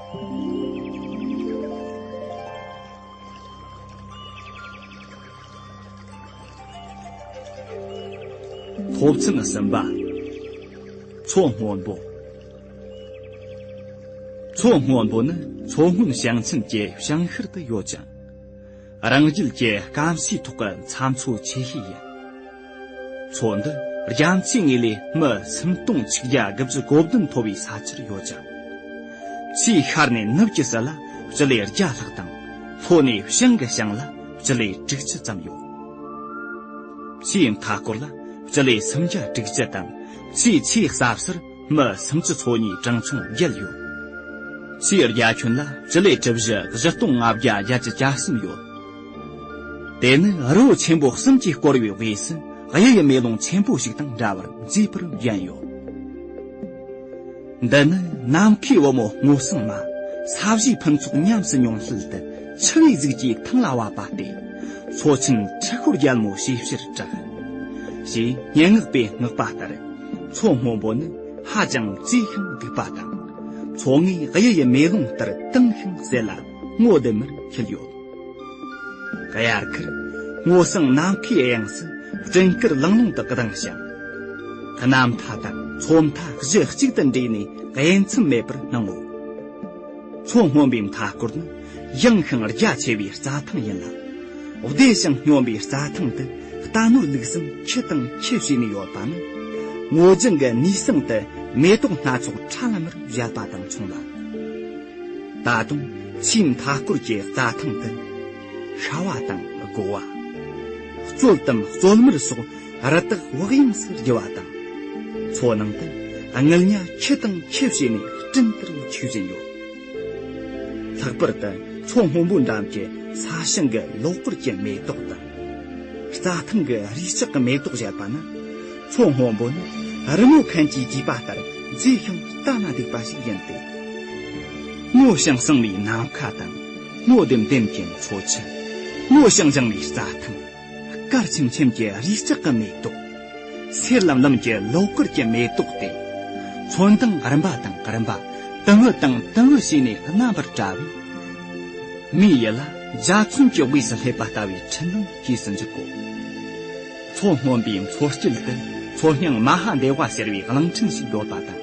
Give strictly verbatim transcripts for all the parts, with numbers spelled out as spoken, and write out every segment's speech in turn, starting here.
སློབ་ཚན་གསུམ་པ། མཚོ་སྔོན་པོ། མཚོ་སྔོན་པོ་ནི་མཚོ་སྔོན་ཞིང་ཆེན་གྱི་བྱང་ཤར་དུ་ཡོད་ཅིང་། རང་རྒྱལ་གྱི་སྐམ་སའི་ཐོག་གི་མཚམས་མཚོ་ཆེ་ཤོས་ཡིན། མཚོ་འདི་རྒྱ་མཚོའི་ངོས་ལས་སྨི་སུམ་སྟོང་ཆིག་བརྒྱ་དགུ་བཅུ་གོ་བདུན་མཐོ་བའི་ས་ཆར་ཡོད་ཅིང་། མཚོའི་ཤར་ནས་ནུབ་ཀྱི་ས་ལ་སྤྱི་ལེ་བརྒྱ་ལྷག་དང་། ལྷོ་ནས་བྱང་གི་ཞིང་ལ་སྤྱི་ལེ་དྲུག་ཅུ་ཙམ་ཡོད། མཚོའི་མཐའ་སྐོར་ལ་སྤྱི་ལེ་སུམ་བརྒྱ་དྲུག་ཅུ་དང་། མཚོའི་ཆེས་ཟབ་སར་སྨི་སུམ་ཅུ་སོ་གཉིས་གྲངས་ཆུང་བརྒྱད་ཡོད། མཚོའི་རྒྱ་ཁྱོན་ལ་སྤྱི་ལེ་གྲུ་བཞི་བཞི་སྟོང་ལྔ་བརྒྱ་བརྒྱད་ཅུ་གྱ་གསུམ་ཡོད། དེ་ནི་རི་བོ་ཆེན་པོ་གསུམ་གྱིས་བསྐོར་བའི་དབུས་སུ་གཡུ་ཡི་མེ་ལོང་ཆེན་པོ་ཞིག་དང་འདྲ་བར་མཛེས་པར་བཞེངས་ཡོད། འདི་ནི་ནམ་མཁའི་བུ་མོ་སྔོ་བསངས་མ། ས་གཞིའི་ཕུན་ཚོགས་ཉམས་སུ་མྱོང་སྲིད་དུ། འཆི་བའི་གཟུགས་ཀྱིས་ཐང་ལ་བབས་པ་སྟེ། མཚོ་ཆེན་འཁྲུལ་ཤོར་རྒྱལ་མོ་ཞེས་ཕྱིར་གྲགས། ཞེས་སྙན་ངག་པས་བསྔགས་པ་ལྟར། མཚོ་སྔོན་པོ་ནི་ཧ་ཅང་མཛེས་ཤིང་སྡུག་པ་དང་། མཚོ་ངོས་གཡུ་ཡི་མེ་ལོང་ལྟར་དྭངས་ཤིང་གསལ་ལ་སྔོ་ལྡུམ་མར་འཁྱིལ་ཡོད། དབྱར་ཁར་སྔོ་བསངས་ནམ་མཁའི་དབྱིངས་སུ་སྤྲིན་དཀར་ལང་ལོང་དུ་ལྡིང་ཞིང་། གནམ་མཐའ་དང་མཚོ་མཐའ་གཞི་གཅིག་ཏུ་འདྲེས་ནས་དབྱེ་མཚམས་མེད་པར་སྣང་ངོ་། མཚོ་སྔོན་པོའི་མཐའ་སྐོར་ནི་ཡངས་ཤིང་རྒྱ་ཆེ་བའི་རྩྭ་ཐང་ཡིན་ལ། བདེ་ཞིང་སྙོམས་པའི་རྩྭ་ཐང་དུ་རྟ་ནོར་ལུག་གསུམ་ཁྱུ་དང་ཁྱུ་བྱས་ནས་ཡོད་པ་ནི། སྔོ་ལྗང་གི་ནུས་གསེང་དུ་མེ་ཏོག་སྣ་ཚོགས་ཁྲ་ལམ་མེར་བཞད་པ་དང་མཚུངས་ལ། ད་དུང་མཚོའི་མཐའ་སྐོར་གྱི་རྩྭ་ཐང་དུ་ཤ་བ་དང་དགོ་བ། རྩོད་དམ་རྩོད་མར་སོགས་རི་དྭགས་བག་ཡངས་སུ་རྒྱུ་བ་དང་། མཚོ་ནང་དུ་རྔུལ་ཉ་ཁྱུ་དང་ཁྱུ་བྱས་ནས་སྤྲིན་ལྟར་འཁྱིལ་བཞིན་ཡོད། ལྷག་པར་དུ་མཚོ་སྔོན་པོའི་འགྲམ་གྱི་ས་ཞིང་གི་ལོགས་བཀོད་ཀྱི་མེ་ཏོག་དང་། རྩྭ་ཐང་གི་རུས་ལྕགས་ཀྱི་མེ་ཏོག་བཞད་པ་ན། མཚོ་སྔོན་པོ་ནི་རི་མོ་མཁན་གྱིས་བྲིས་པ་ལྟར་མཛེས་ཤིང་ལྟ་ན་སྡུག་པ་ཞིག་ཡིན་ཏེ། སྔོ་ཞིང་བསངས་པའི་ནམ་མཁའ་དང་། སྔོ་ལྡུམ་ལྡུམ་གྱི་མཚོ་ཆུ། སྔོ་ཞིང་ལྗང་བའི་རྩྭ་ཐང་། དཀར་ཆེམ་ཆེམ་གྱི་རུས་ལྕགས་ཀྱི་མེ་ཏོག་སེར་ལམ་ལམ་གྱི་ལོགས་བཀོད་ཀྱི་མེ་ཏོག་སྟེ། ཚོན་མདངས་རིམ་པ་དང་རིམ་པ། དུམ་བུ་དང་དུམ་བུ་བྱས་ནས་རྣམ་པར་བཀྲ་བས། མིའི་ཡིད་ལ་འཇའ་ཚོན་གྱི་དབུས་སུ་སླེབས་པ་ལྟ་བུའི་འཕྲིན་ལས་སྐྱེས་སུ་འཇུག་གོ། མཚོ་སྔོན་པོའི་མཚོ་དཀྱིལ་དུ་མཚོ་སྙིང་མ་ཧཱ་དེ་ཝ་ཟེར་བའི་གླིང་ཕྲན་ཞིག་ཡོད་པ་དང་།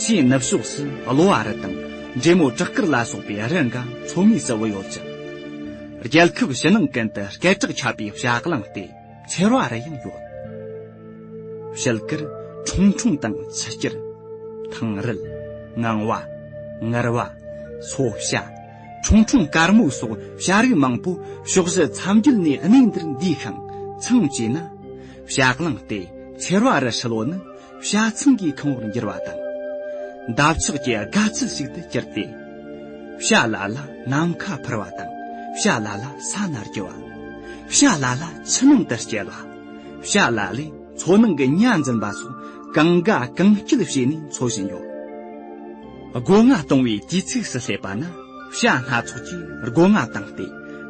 ཆུའི་ནུབ་ཕྱོགས་སུ་གློ་བ་རི་དང་འབྲས་མོ་བྲག་དཀར་ལ་སོགས་པའི་རི་འགའ་མཚོ་ངོས་སུ་བུད་ཡོད་ཅིང་། རྒྱལ་ཁབ་ཕྱི་ནང་ཀུན་ཏུ་སྐད་གྲགས་ཁྱབ་པའི་བྱ་གླིང་སྟེ། ཚེར་བ་རི་ཡང་ཡོད། དཔྱིད་ཀར་ཁྲུང་ཁྲུང་དང་ཆུ་སྐྱར། ཐང་རལ། ངང་བ། ངར་བ། སོ་བྱ། ཁྲུང་ཁྲུང་དཀར་མོ་སོགས་བྱ་རིགས་མང་པོ་ཕྱོགས་བཞི་མཚམས་བརྒྱད་ནས་གནས་འདིར་འདུས་ཤིང་། ཚང་བཅས་ན། བྱ་གླིང་སྟེ་ཚེར་བ་རི་ཧྲིལ་བོ་ནི་བྱ་ཚང་གི་ཁང་བར་འགྱུར་བ་དང་། འདབ་ཆགས་ཀྱི་དགའ་ཚལ་ཞིག་ཏུ་གྱུར་ཏེ། བྱ་ལ་ལ་ནམ་མཁའ་འཕུར་བ་དང་། བྱ་ལ་ལ་ས་ན་རྒྱུ་བ། བྱ་ལ་ལ་ཆུ་ནང་དུ་སྐྱེལ་བ། བྱ་ལ་ལས་མཚོ་ནང་གི་ཉ་འཛིན་པ་སོགས་གང་དགའ་གང་སྐྱིད་བྱས་ནས་འཚོ་བཞིན་ཡོད། སྒོ་ང་གཏོང་བའི་དུས་ཚིགས་སུ་སླེབས་པ་ན། བྱ་སྣ་ཚོགས་ཀྱིས་སྒོ་ང་བཏང་སྟེ།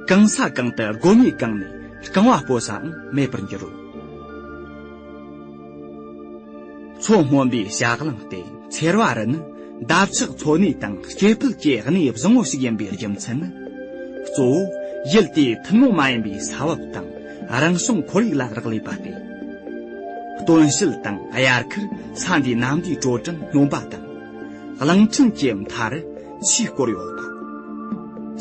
གང་ས་གང་དུ་སྒོ་ངའི་གང་ནས་རྐང་བ་སྤོ་སའང་མེད་པར་འགྱུར་རོ། མཚོ་སྔོན་པོའི་བྱ་གླིང་སྟེ་ཚེར་བ་རི་ནི། འདབ་ཆགས་འཚོ་གནས་དང་སྐྱེ་འཕེལ་གྱི་གནས་བཟང་བོ་ཞིག་ཡིན་པའི་རྒྱུ་མཚན་ནི། གཙོ་བོ་ཡུལ་དེའི་ཐུན་མོང་མ་ཡིན་པའི་ས་བབ་དང་རང་བྱུང་ཁོར་ཡུག་ལ་རག་ལས་པ་སྟེ། སྟོན་དཔྱིད་དང་དབྱར་ཁར་ས་འདིའི་གནམ་བདེ་དྲོད་གྲང་སྙོམས་པ་དང་། གླིང་ཕྲན་གྱི་མཐའ་རུ་ཆུས་བསྐོར་ཡོད་པ།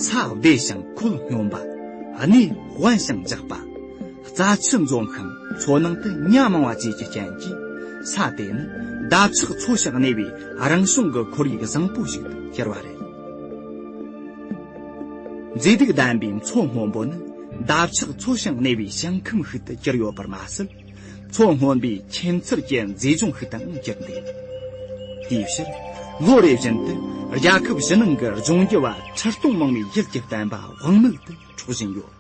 ས་བདེ་ཞིང་ཁོད་སྙོམས་པ། གནས་དབེན་ཞིང་འཇགས་པ། རྩྭ་ཆུ་འཛོམས་ཤིང་མཚོ་ནང་དུ་ཉ་མང་བ་བཅས་ཀྱི་རྐྱེན་གྱིས། ས་དེ་ནི་འདབ་ཆགས་འཚོ་ཞིང་གནས་པའི་རང་བྱུང་གི་ཁོར་ཡུག་བཟང་པོ་ཞིག་ཏུ་གྱུར་བ་རེད། མཛེས་སྡུག་ལྡན་པའི་མཚོ་སྔོན་པོ་ནི་འདབ་ཆགས་འཚོ་ཞིང་གནས་པའི་ཞིང་ཁམས་ཤིག་ཏུ་གྱུར་ཡོད་པར་མ་ཟད། མཚོ་སྔོན་པོའི་ཁྱིམ་ཚུལ་གྱི་མཛེས་ལྗོངས་ཤིག་ཏུའང་གྱུར་འདུག་དེའི་ཕྱིར། ལོ་རེ་བཞིན་དུ་རྒྱལ་ཁབ་ཕྱི་ནང་གི་ལྗོངས་རྒྱུ་བ་ཁྲི་སྟོང་མང་བའི་ཡུལ་གྱི་བསྟན་པ་དབང་མེད་དུ་འཕྲོག་བཞིན་ཡོད།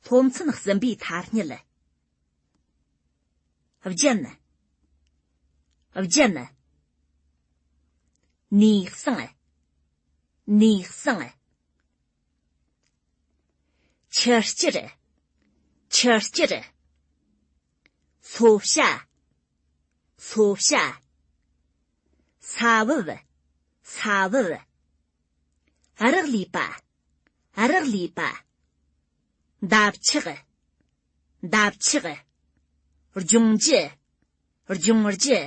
སློབ་ཚན་གསུམ་པའི་ཐ་སྙད། རྒྱན། རྒྱན། ནུས་གསང་། ནུས་གསང་། ཆུ་སྐྱུར། ཁྲི་སྐྱུར། ལྷོ་བྱ། ལྷོ་བྱ། ས་བབ། ས་བབ། རག་ལས་པ། རག་ལས་པ། འདབ་ཆགས། འདབ་ཆགས། ལྗོངས་རྒྱུ། ལྗོངས་རྒྱུ།